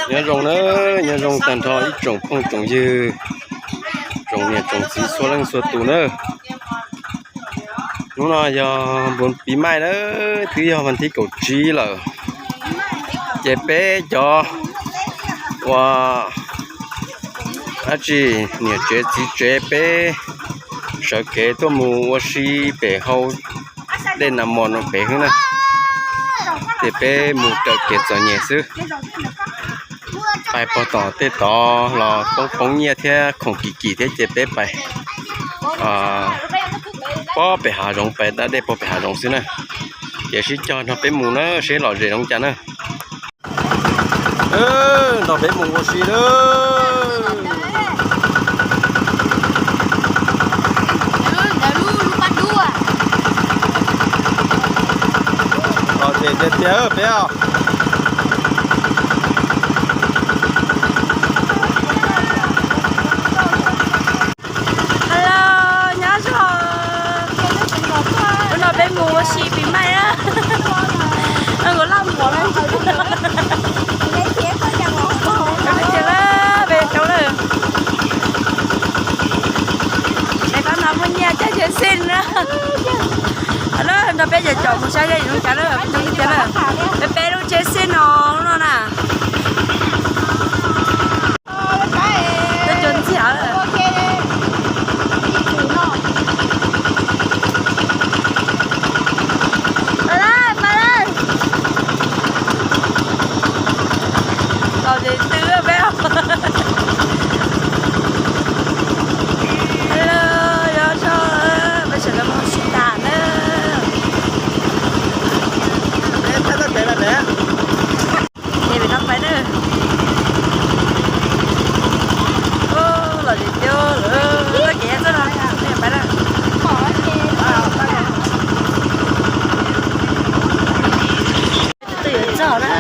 Nyob zoo na, nyob zoo tag nrho ib tsoom phooj tsoom ywg, tsoom niam tsoom txiv txhua leej txhua tus na. Hnub no yog npuas pis maij na, twb yog vas thib kaum tsib lawm, ces peb cov uas dab tsi niam tsev txiv tsev peb sawv kev tuaj mus ua si pem hau dej Nas Mos no pem xwb na, ces peb mus raws kev txom nyem xwb. Pais pog tom tej tod los poob poob nyiaj thiab khoom kim kim thiab ces peb pais pog pem hav zoov, pais da dej pog pem hav zoov xwb na. Ces sib cog nrog peb mus na seb lom zem zoo cas na. Nrog peb mus ua si na. Lom zem tiag tiag peb os. Hello, nyob zoo. Hnub no peb mus ua si pis maij na. Nkuv laj muam na. Peb coob lawm. Peb pab no muaj nyiaj caij tsheb xij na. Nrog peb cov caum mus saib zoo li cas na, coob tiag tiag na. Peb peb lub tsheb xij no no na. Twb cuag ntxhiab lawm. Los zem twb peb. Hello, nyob zoo, peb sawv daws mus ua si tas na. Ces peb no pais na. Lom zem tiag, txoj kev txoj no peb pais na. Twb yuav txog na,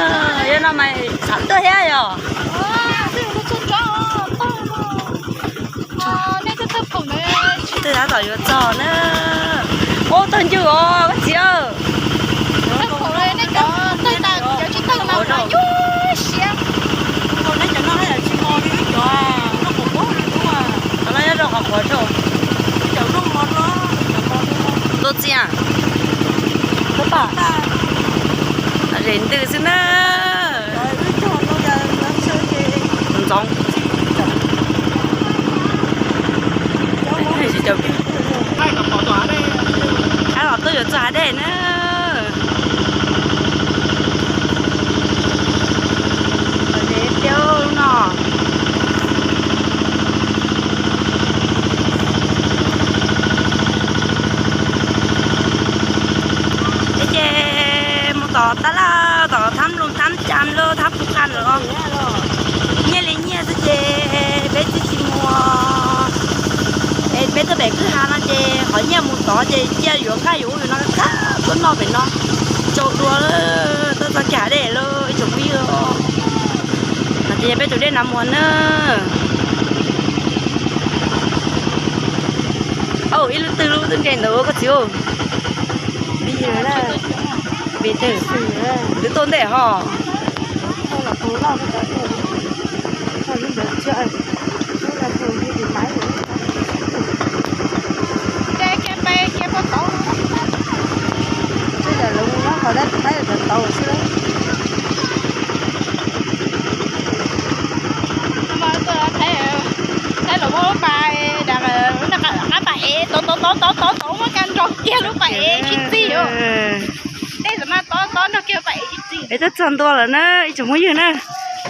yog no mas xav tuaj thiab yom. Twb tab tom yuav txog na. Ub, tawg ncw os koj txiv. Tus txiv, zem ntws xwb na. Ntxoov. Ab los tuaj yuav txog hav dej na. Lub no. Ces mus tom tab laj tom thab Loos thab Cas lawm thab Phu Qha lawm. Nyiaj li nyiaj xwb ces peb tsis tsis mus. Es peb tuaj pem kwj ha no ces qhov nyiaj mus tod ces cia yuav nqaij yuav ub yuav no qab tuaj noj pem no. Tsau dua, tuaj txog kiag hav dej lawm ib tsoom phooj ywg. No ces yog peb tus dej Nas Muas na. Ib lub twg lub twb nres ntawd koj txiv. Vim twb tuaj ntej ho. Thaib los muab lub pas, qab pas ev tod tod tod tod tod muab ka nrog kiag lub pas ev tsis txij os. Tej zaum mas tod tod nrog kiag pas ev tsis txij. Peb tuaj txog ntua lawm na ib tsoom phooj ywg na.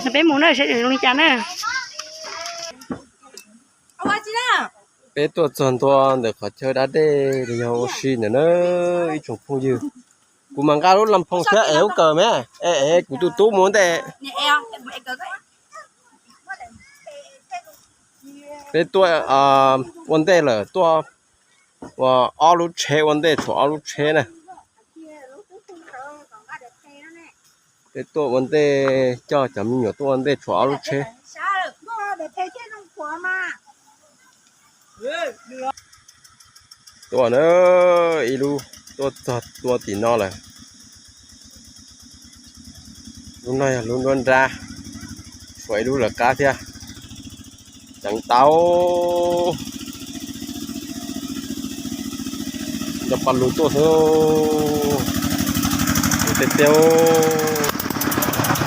No peb mus na saib zoo li cas na. Peb tuaj txog ntua ntawm qhov chaw da dej los yog ua si ntawm na ib tsoom phooj ywg. Kuv mam nqa lub las phoos thiab ev lub kaws me, es kuv tus tub mus ua ntej. Peb tuaj ua ntej lawm, tuaj ua ob lub tsheb ua ntej, tshuav ob lub tsheb na. Peb tuaj ua ntej, coj cov me nyuam tuaj ua ntej tshuav ob lub tsheb. Tuaj na, ib lub tuaj txog tua tim no lawm. Lub no yog lub nruab nrab. Ua ib lub lawv qab thiab. Ceev tau. Nrog paj lug tuaj xwb. Tiag tiag,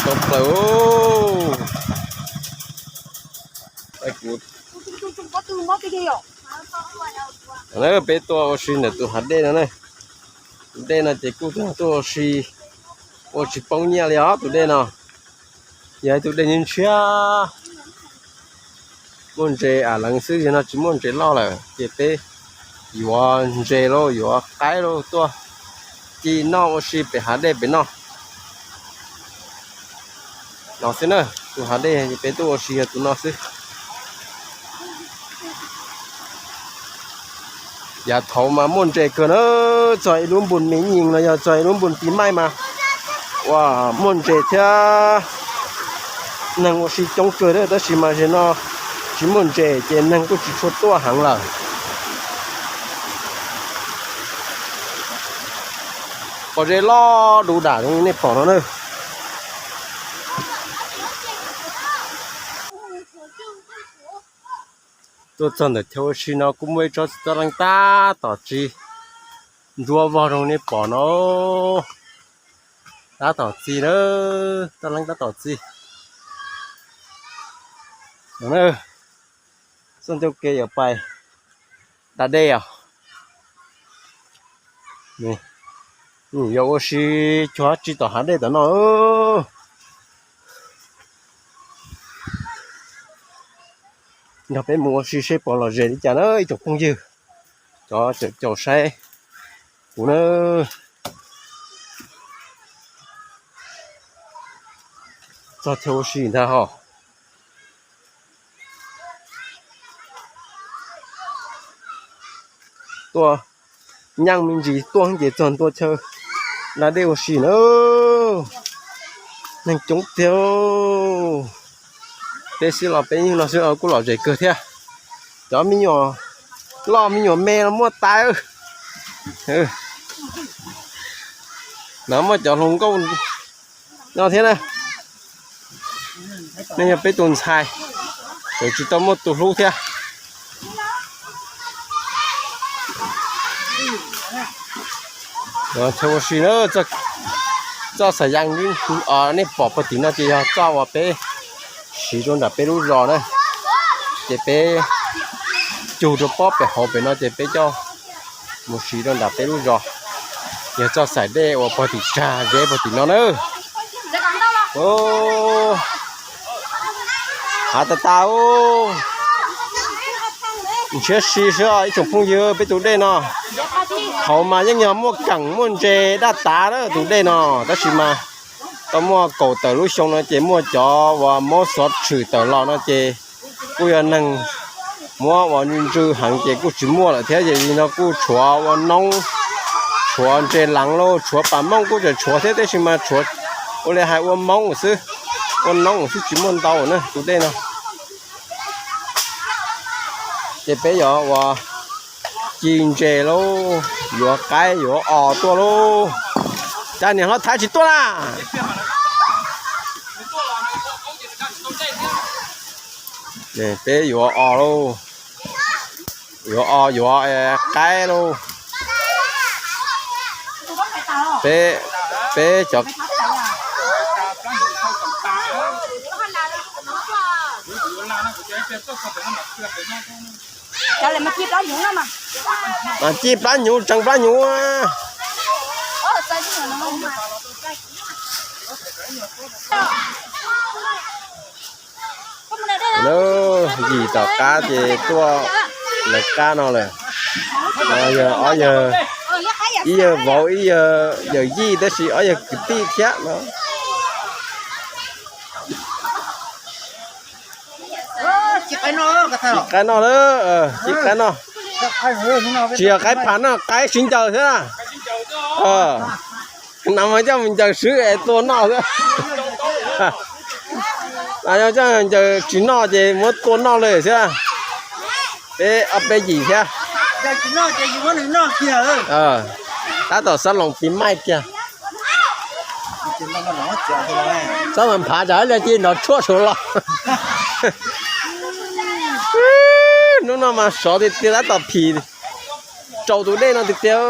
tau plaws. Peb tuaj ua si ntawm tus hav dej no na. Tus dej no ces kuj tuaj ua si, ua tsis poob nyiaj li os tus dej no. Yog ib tug dej ntshiab ntshiab, muaj ntses leev xwb, yog no tsis muaj ntses loj lawm ces peb yuav ntses lauj, yuav qaib lauj tuaj ci noj ua si pem hav dej pem no. No xwb na, tus hav dej peb tuaj ua si yog tus no xwb. Yav thaud mas muaj ntses kawg na, txog ib lub npun me nyees los yog txog ib lub npun pis maij mas ua muaj ntses thiab neeg ua si coob kawg thiab, tab sis mas zaum no tsis muaj ntses ces neeg kuj tsis tshua tuaj heev lawm. Pob zeb loj dub dam zoo nej pom no na. Tuaj txog ntawm chaw ua si no kuj muaj ib tsob txoj leej tab tom txi ntsuab vog zoo nej pom no. Tab tom txi na, txoj leej tab tom txi. Txoj ncauj ke yuav pais da dej os. Yuav ua si cuag tsi tom hav dej tom no. Nrog peb mus ua si seb puas lom zem li cas na ib tsoom phooj ywg, cov caum caum saib kuv na. Txog chaw ua si ntag hos. Tuaj nyaaj me ntsis tuaj ces txog ntua chaw da dej ua si na. Neeg coob tiag. Peb xwb los peb yeej no xwb kuj lom zem kawg thiab. Cov me nyuam loj me nyuam me los muaj tas. No muaj cov hluas nkauj no thiab na. Nej yog peb tus ntxhais, tseem tsis tau muaj tus hlub thiab. Chaw ua si na, txoj xav yas nej pom puag tim no ces yog txoj uas peb siv rau nram peb lub zos na. Ces peb cug rau pob pem hauv pem no ces peb coj mus siv rau nram peb lub zos. Yog txoj xaim dej uas puag tim tsag zeb puag tim no na. Hav tas tas, ntshiab si xwb ib tsoom phooj ywg, peb tus dej no. Thaum mas yeej yog muaj keem muaj ntses daj tas na tus dej no, tab sis mas tau muaj kaum tawm lub xyoo no ces muaj cov uas mob xov tshwm tawm los no ces kuj yog neeg muab uas ntsw heev ces kuj tsis muaj lawm thiab. Yog li no kuj tshuav ua noob, tshuav ntses leev lauj, tshuav pas mooj kuj tseem tshuav thiab, tab sis mas tshuav ua li hais ua moob xwb, ua noob xwb tsis muaj ntau na tus dej no. Ces peb yuav ua ci ntses lauj, yuav qaib yuav os tuaj lauj. Cas niam hlob Thaiv tsis tuaj na? Peb yuav os lauj, yuav os yuav qaib lauj. Peb, peb cov Mas ci plab hnyuv tsees plab hnyuv. Yim tom qab ces tuaj lawv qab no lawm. Yog ob yawg, ib yawg vauv ib yawg yawm yij tab sis ob yawg kwv tij thiab no. Ci qaib noj lawm, ci qaib noj. Tsis yog qaib pham no, qaib siv ncaws xwb na. No mas coj mus ncaws swb es tua noj xwb. Coj ncaws tsis noj ces muab tua noj lawm xwb. Peb ob peb yim thiab. Tab tom xab loos pis maij kiag. Txhob mas phav tsam ib leeg ci nrov tshuaj saud los. Hnub no mas sov tiag tiag, tab tom phim rau tus dej no tiag tiag.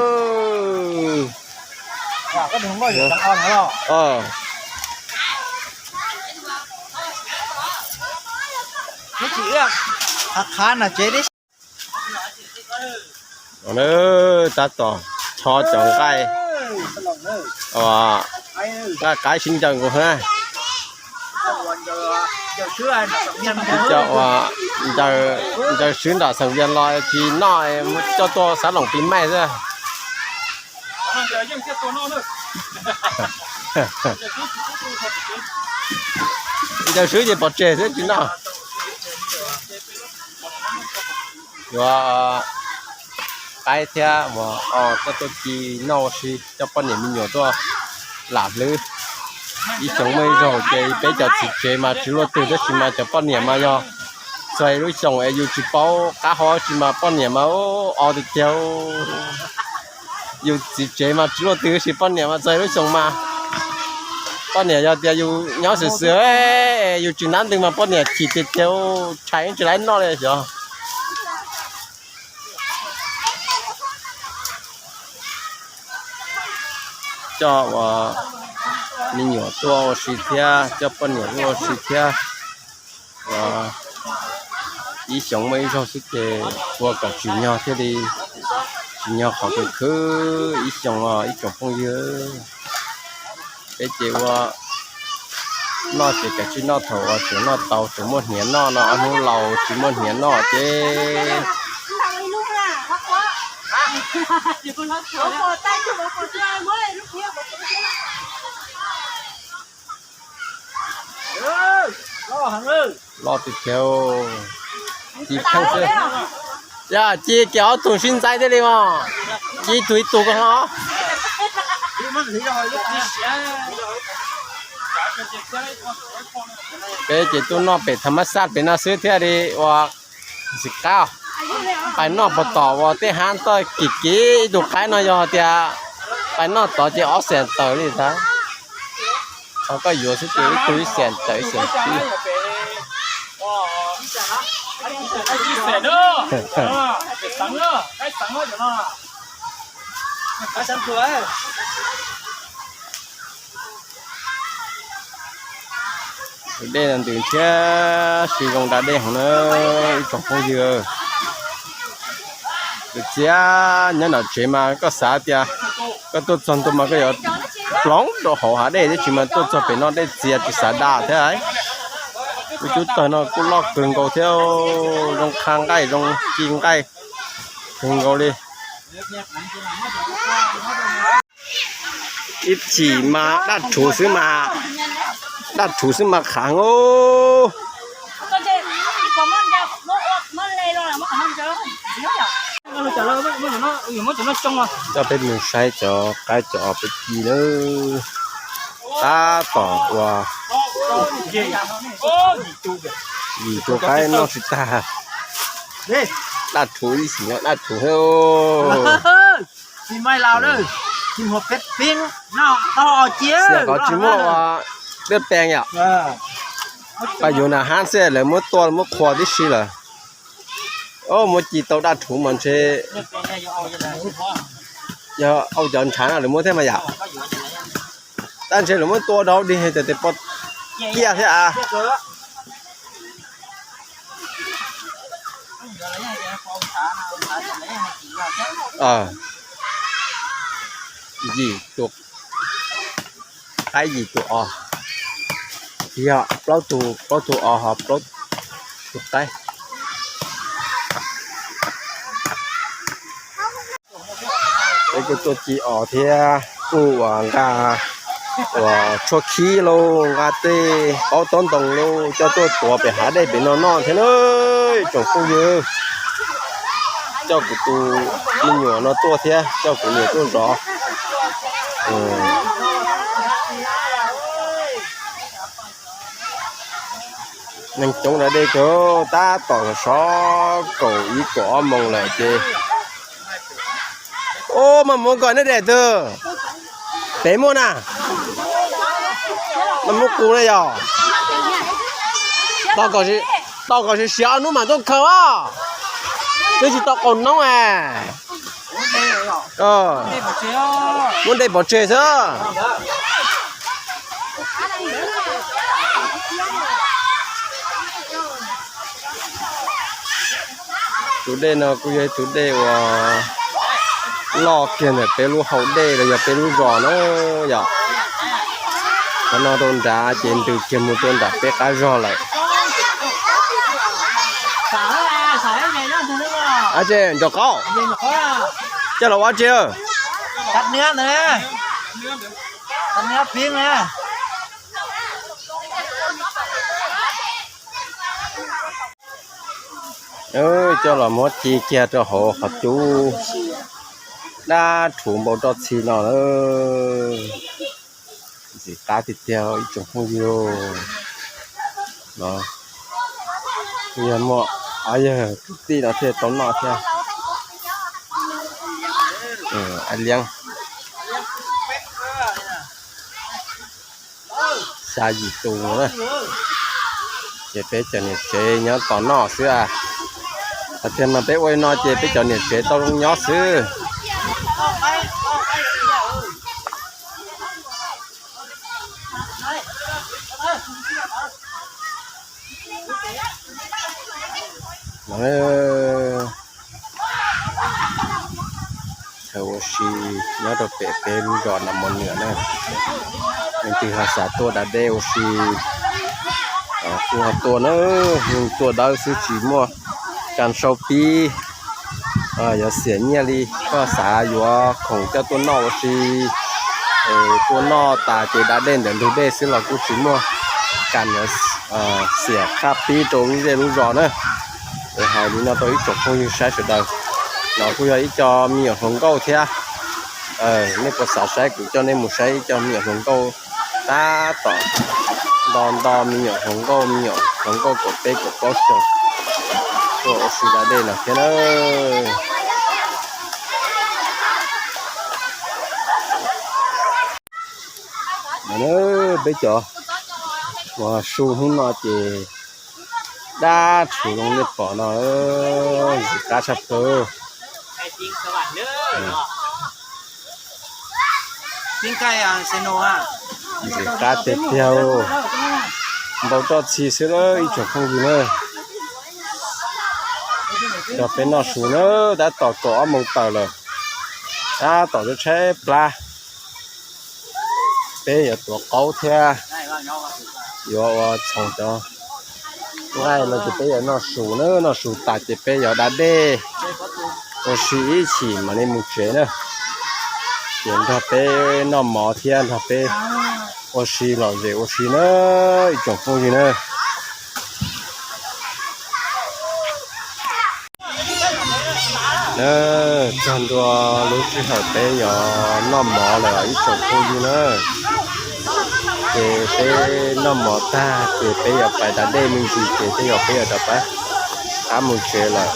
Tab tom cho cov nqaij, nqaij qaib sib ncaws nkaus na. Cov uas ncaws swb nram Xeem Vias los tsis noj, coj tuaj xav loos pis maij xwb. Ncaws swb ces pov tseg xwb tsis noj. Yuav qaib thiab mus o coj tuaj ci noj ua si, coj poj niam me nyuam tuaj lam hlwb. Ib xyoos muaj ib zaug ces peb cov txiv tsev mas tsis luaj twg, tab sis mas cov poj niam mas yog txog lub xyoos es yus tsis paub qab hau tsi mas poj niam mas o tiag tiag. Yus txiv tsev mas tsis luaj twg, tab sis poj niam mas txog lub xyoos mas poj niam yog tias yus nyob xwm xwm, yus tsis ntab ntws mas poj niam chim tiag tiag, tshais tsis laib noj li xyov. Coj uas me nyuam tuaj ua si thiab, coj poj niam tuaj ua si thiab. Ib xyoos muaj ib zaug xwb ces ua kom tsim nyog thiaj li tsim nyog qhov kws khwb ib xyoos os ib tsoom phooj ywg. Peb ces ua noj ces kav tsij noj thaum uas tseem noj tau, tseem muaj hniav noj no, ob hnub laus tsis muaj hniav noj ces loj tiag tiag, ci pheej xwb. Yog ci kiag ob tug sib ntxaib thiaj li os, ci ib tug ib tug ko hlo. Peb ces tuaj noj pem tham mab xaj pem no xwb thiaj li ua ntxim qab. Pais noj puag tom uas tej hab toj kim kim ib tug qaib no yog hais tias pais noj tod ces ob xees tawm li ntag. Ho koj yuav xwb ces ib tug ib xees tawm ib xees tsib. Tus dej no ntws thiab, siv zoo da dej heev na ib tsoom phooj ywg. Tus txiv nyob nram tsev mas koj xav tias koj tuaj txog ntua mas koj yuav ploov rau hauv hav dej, tab sis mas tuaj txog pem no dej txias tsis xav da thiab. Lub cub tawg no kuj loj kawg nkaus thiab, zoo qha nqaij zoo ci nqaij kawg nkaus li. Ib chim mas daj rhuv xwb mas, daj rhuv xwb mas khav heev. Coj peb mus saib cov qaib cov os peb ci na. Tab tom ua yim tus qaib noj tsis tag. Daj rhuv ib sim no daj rhuv thiab. Xiam qhov tsis muaj ua peb pees yom. Pab yuav nas hab xwb lawv muab tua muab qhua tib si lawm. Muab ci tau daj rhuv mas ntshe yog au cov ntshav no lawv muab thiab mas yom. Tab ntshe lawv muab tua dau dig tas tes pov ciaj thiab a. Yim tus qaib yim tus os, yog plaub tug, plaub tug os ho plaub tug qaib. Peb kuj tuaj ci os thiab kuj uas nqa uas tshuaj khib lauj, nqa tej qaub taub ntoo lauj coj tuaj tuav pem hav dej pem no noj thiab na. Tsoom phooj ywg, coj kuv tus me nyuam no tuaj thiab coj kuv niam tuaj zov. Neeg coob da dej kawg, tab tom sov kaum ib kaum ob moos lawm ces. Ub, mas muab koj neb daim twg? Pem muaj na. Muab qus na yog. Tau kom siav ob hnub mam tuaj khaws os. Twb tsis tau qaum noob es. Muab dej pov tseg xwb. Tus dej no kuj yog ib tug dej uas loj kiag ntawm peb lub hau dej los yog peb lub zos na yom. Qhov no rau nrad ces ntws kiag mus rau nram peb qab zog lawm. Ab tsi, nraum qaub, coj los ua tsi? Coj los muab ci kiag rau hauv qhov cub dab rhuv npau roj txhi no. Ntxim qab tiag tiag ib tsoom phooj ywg. No yog muaj ob yawg kwv tij no thiaj tau noj thiab. Ab liab xya yim tus na. Ces peb cov niam tsev nyob tos noj xwb a. Qhov tiag mas peb ua li no ces peb cov niam tsev tau zoo nyob xwb. Chaw ua si nyob rau pem peb lub zos Nas Mos Niam na. Leej twg ho xav tuaj da dej ua si kuj ho tuaj na, yeej tuaj dawb xwb tsis muaj kas sau pib. Yog xiam nyiaj li koj xav yuav khoom coj tuaj noj ua si, tuaj noj tas ces da dej ntawm ntug dej xwb los kuj tsis muaj kas xiam qhab pib rau lub zej lub zos na. Es hais li no rau ib tsoom phooj ywg saib sawv daws, no kuj yog ib co me nyuam hluas nkauj thiab. Nej puas xav saib kuv coj nej mus saib ib co me nyuam hluas nkauj tab tom nto nto me nyuam hluas nkauj, me nyuam hluas nkauj kaum peb kaum plaub xyoos tuaj ua si da dej no thiab na. Peb cov uas su hnub no ces dab rhuv zoo nej pom no, ntxim qab tshaj plaws. Ntxim qab tiag tiag, npau roj txhi xwb ib tsoom phooj ywg na. Nrog peb noj su na, tab tom kaum ob moos tawm lawm, tab tom tshaib plab. Peb yuav tuav qaub thiab yuav ua txhoov cov nqaij no ces peb yuav noj su na, noj su tas ces peb yuav da dej ua si ib chim mam li mus tsev na. Ces nrog peb noj mov thiab nrog peb ua si lom zem ua si na ib tsoom phooj ywg na. Txog ntua lub sij hawm peb yuav noj mov lawm ib tsoom phooj ywg na. Ces peb noj mov tag ces peb yuav pais da dej me ntsis ces tej zaum peb yuav rov qab mus tsev lawm.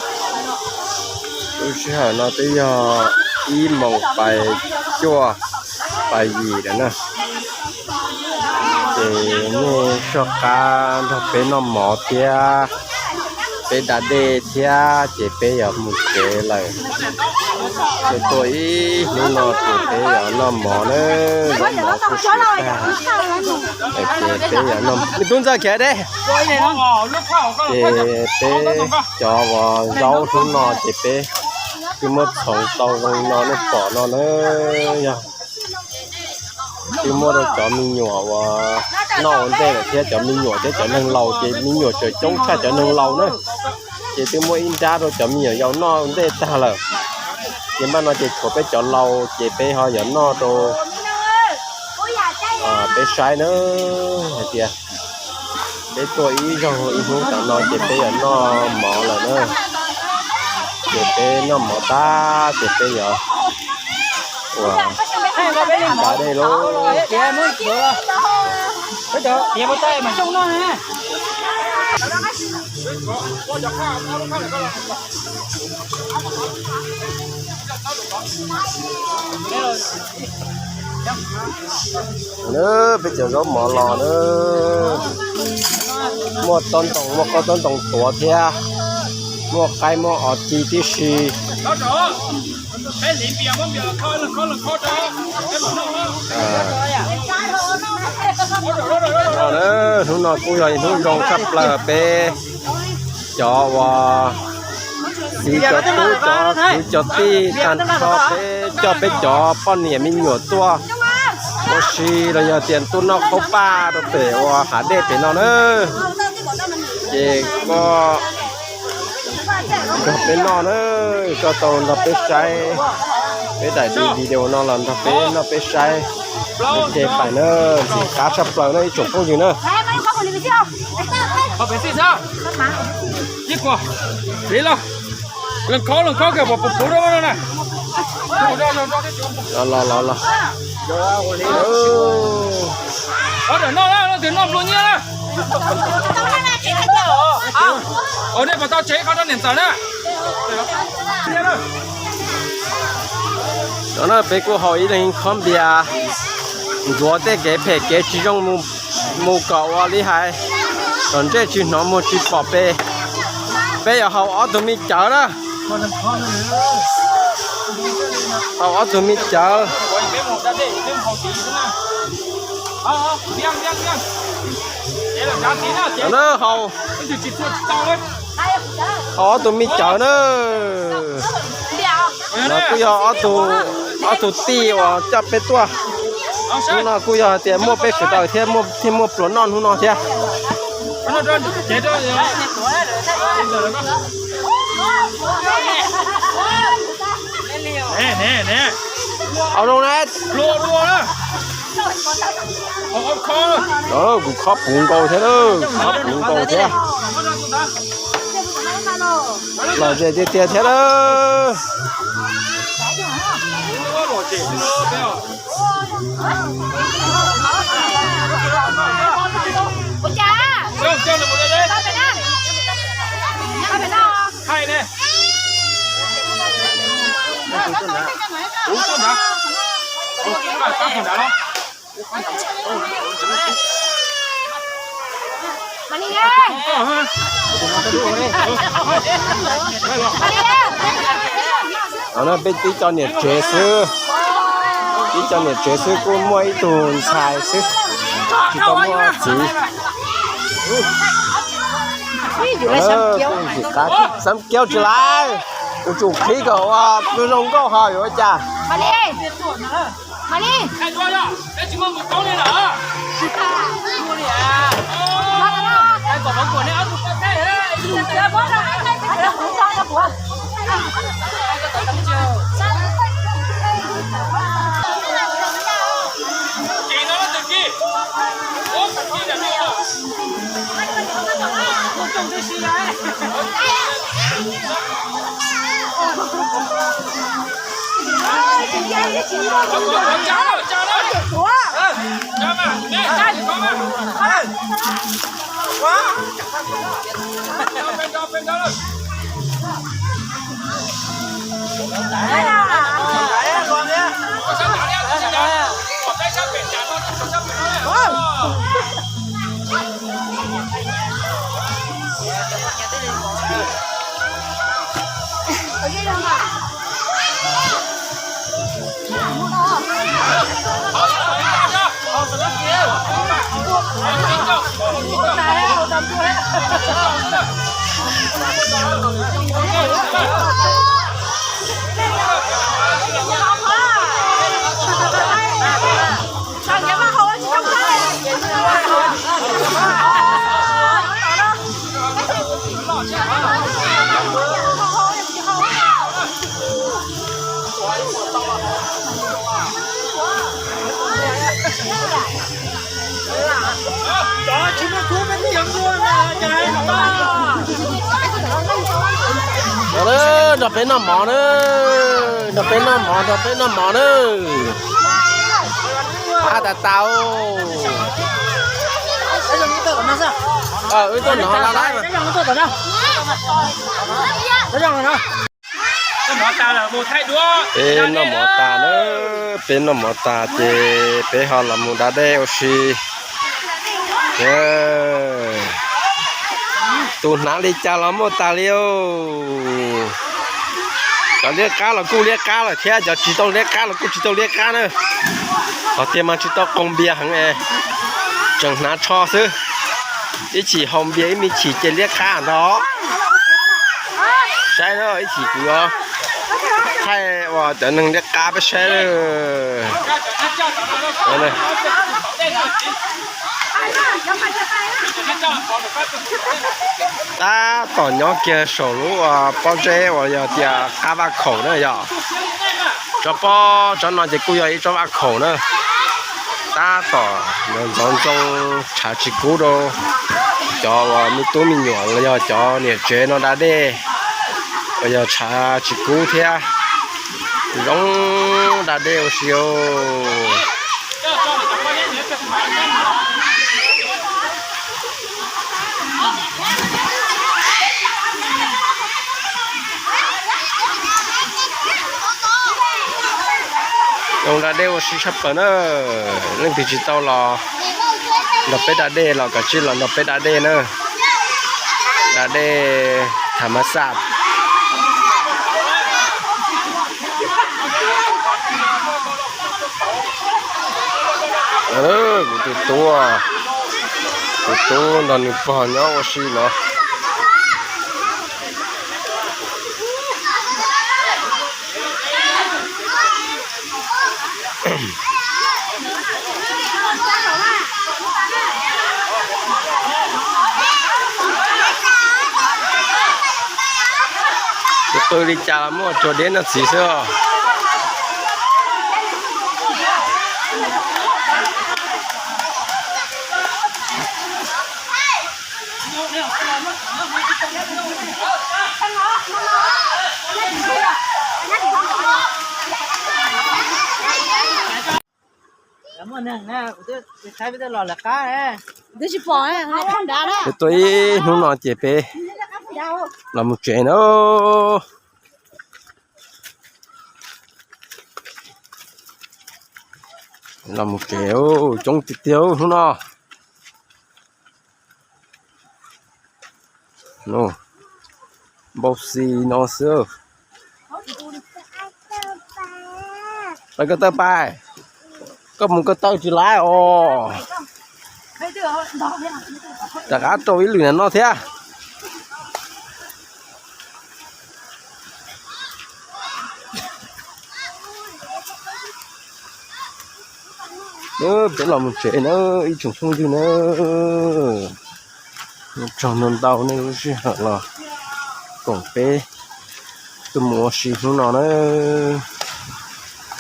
Lub sij hawm no twb yog ib moos pais cuaj pais yim lawm na. Ces nej soj qab nrog peb noj mov thiab peb da dej thiab ces peb yuav mus tsev lawm. Tuaj ib hnub no ces peb yuav noj mov na, zaub mov kuj siav tag, ces peb yuav noj tub ntxawg khiav deb. Ces peb cov uas zaub hnub no ces peb twb muab txhoov tau zoo no nej pom no na. Yog twb muab rau cov me nyuam uas noj ua ntej lawm thiab cov me nyuam thiab cov neeg laus ces me nyuam tseem coob tshaj cov neeg laus na. Ces twb muab ib nrab rau cov me nyuam yaus noj ua ntej tag lawm. Ces npaj no ces tshuav peb cov laus ces peb ho yuav noj rau peb saib na. Hais tias peb tuaj ib zaug ib hnub tam no ces peb yuav noj mov lawm na. Ces peb noj mov tag ces peb yuav ua da dej lauj. Peb cov zaub mov los na, muaj tob ntoo, muaj qaub tob ntoo tuav thiab, muaj qaib muaj os ci tib si. Hnub no kuj yog ib hnub zoo tshaj plaws peb cov uas txiv cov tub cov kwv cov tij tag nrho peb coj peb cov poj niam me nyuam tuaj ua si los yog tias tuaj noj qaub paj rau pem uas hav dej pem no na. Ces koj nrog peb noj na, koj tau nrog peb saib peb daim video no los nrog peb noj peb saib. Ces pais na, ntxim qab tshaj plaws na ib tsoom phooj ywg na. Los los los los. Ua nej puas tau tsev kho rau niam ntxawm na. No na peb kuj haus ib leeg khob npias, ntxuav tej kev phem kev tsis zoo mus kom ua li hais, kom ntsej tsis hnov muag tsis pom pes. Peb yuav haus ob tug me cawv na. Haus ob tug me cawv. Haus, haus ob tug me cawv na. No kuj yog ob tug tij uas coj peb tuaj. Hnub no kuj yog hais tias muaj peb sawv daws thiab thiaj muaj pluas noj hnub no thiab. Haus zoo na. Kuv khob puv nkaus thiab, khob puv nkaus thiab. Lom zem tiag tiag thiab lawm. Peb tib co niam tsev xwb, tib co niam tsev xwb kuj muaj ib tug ntxhais xwb, tsis tau muaj txiv. Xab kiab tsis laiv, yuav tsum qhib kom ua zoo nkauj ho yuav ua cas. Nrog peb noj mov na, nrog peb noj mov, nrog peb noj mov na. Pab tas tas. Wb tuaj nov la lab. Peb noj mov tas na, peb noj mov tas ces peb ho los mus da dej ua si. Tus hnav li cas los muaj tas li os. Cov liab qab los kuj liab qab lawm thiab, cov tsis tau liab qab los kuj tsis tau liab qab na. Qhov tiag mas tsis tau qaug npias heev es tseem hnav tsho xwb. Ib chim haus npias ib me chim ces liab qab ntag. Saib na, ib chim kuv yuav thaij ua cov neeg liab qab peb saib. Tab tom nyob kiag saum lub pob zeb uas yog tias qab vaj khaum na yog. Tsob pob tsob no ces kuj yog ib tsob vaj khaum na. Tab tom ntxoov ntxoo tshav tsis kub rau cov uas me tub me nyuam los yog cov niam tsev no da dej uas yog tshav tsis kub thiab. Zoo da dej ua si os. Zoo da dej ua si tshaj plaws na. Leej twg tsis tau los nrog peb da dej los kom tsij los nrog peb da dej na. Da dej tham mas xaj. Kuv tus tub, tus tub nrog nws pog nyob ua si no. Tus qw li cas los muaj tsuas deb noj txiv xwb os. Tus tub ib hnub no ces peb los mus tsev na. Los mus tsev coob tiag tiag hnub no. Npau xi no xwb. Pais ko taw pais, koj mus ko taw tsis laiv os. Rov qab rau ib lwm na no thiab. Peb los mus tsev na ib tsoom phooj ywg na. Ua tsaug ntau ntau nej lub sij hawm los koom peb tuaj mus ua si hnub no na.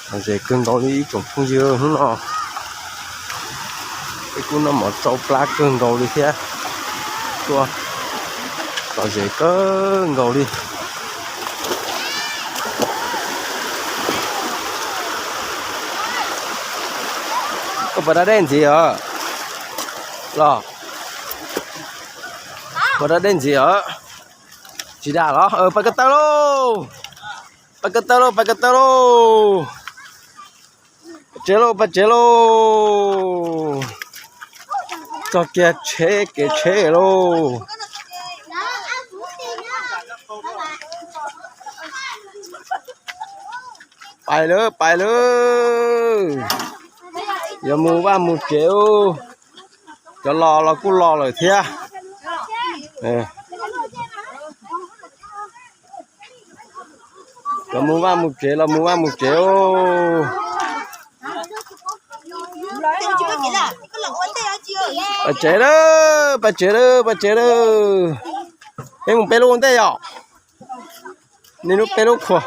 Lom zem kawg nkaus li ib tsoom phooj ywg hnub no. Peb kuj noj mov tsau plab kawg nkaus li thiab. Tuaj lom zem kawg nkaus li. Koj puas da dej ntxiv os? Los, puas da dej ntxiv os? Tsis da los? Pais ko taw lauj, pais ko taw lauj, pais ko taw lauj. Pais tsev lauj, pais tsev lauj. Txog kiag tsheb kev tsheb lauj. Pais lawm, pais lawm. Yuav mus vaj mus tsev. Cov los los kuj los lawm thiab. Los mus vaj mus tsev, los mus vaj mus tsev. Pais tsev lawm, pais tsev lawm, pais tsev lawm. Peb mus peb lub ua ntej yom. Nej lub peb lub khuas.